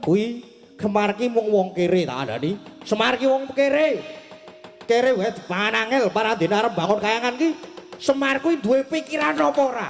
Kuwi Semar ki mung wong kere tak kandhani. Semar ki wong kere. Kere wae dipangan angel parandene arep bangun kayangan ki. Semar kuwi duwe pikiran apa ora?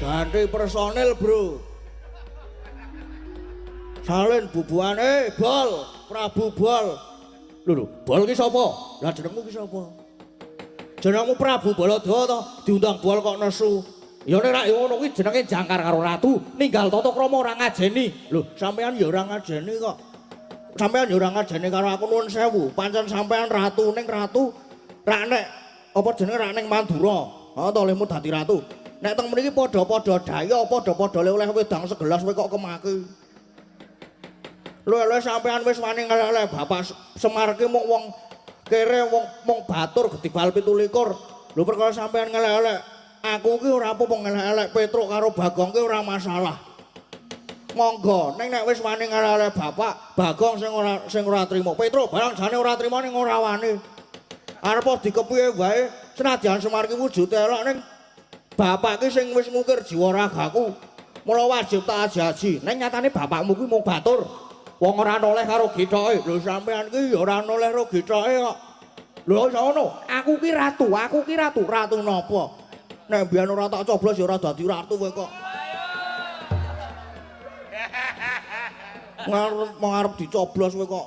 Ganti personil, Bro. Salin bubuhane Bol, Prabu Bol. Lho lho, Bol ki sapa? Lah jenengmu ki sapa? Jenengmu Prabu Baladawa to, diundang Bol kok nesu. Ya nek ra ngono kuwi jenenge jangkar karo ratu, ninggal tata krama ora ngajeni. Lho, sampean ya ora ngajeni kok. Sampean ya ora ngajeni karo aku nuwun sewu. Pancen sampean ratu ning ratu rak nek apa jenenge rak ning Mandura. Ha to lehmu dadi ratu. Nek teng mriki padha-padha daya, padha-padha oleh wedang segelas kowe kok kemaki. Luwe-luwe sampean wis wani ngelek-elek Bapak Semar ki mung wong kere wong mung batur gedibal 27. Lho perkara sampean ngelek-elek, aku ki ora apa-apa ngelek-elek Petruk karo Bagong ki ora masalah. Monggo, ning nek wis wani ngelek-elek Bapak, Bagong sing ora trimo. Petruk barang jane ora trimo ning ora wani. Arep dikepiye wae, senadyan Semar ki wujude elek ning bapak ki sing wis ngukir jiwa ragaku. Mula wajib tak aji-aji. Ning nyatane bapakmu kuwi mung batur. Wong ora noleh karo githoke. Lho sampean ki ya ora noleh karo githoke kok. Lho iso ngono? Aku ki ratu, aku ki ratu. Ratu napa? Nek mbiyen ora tak coblos ya ora dadi ratu kowe kok. Ngarep dicoblos kowe kok.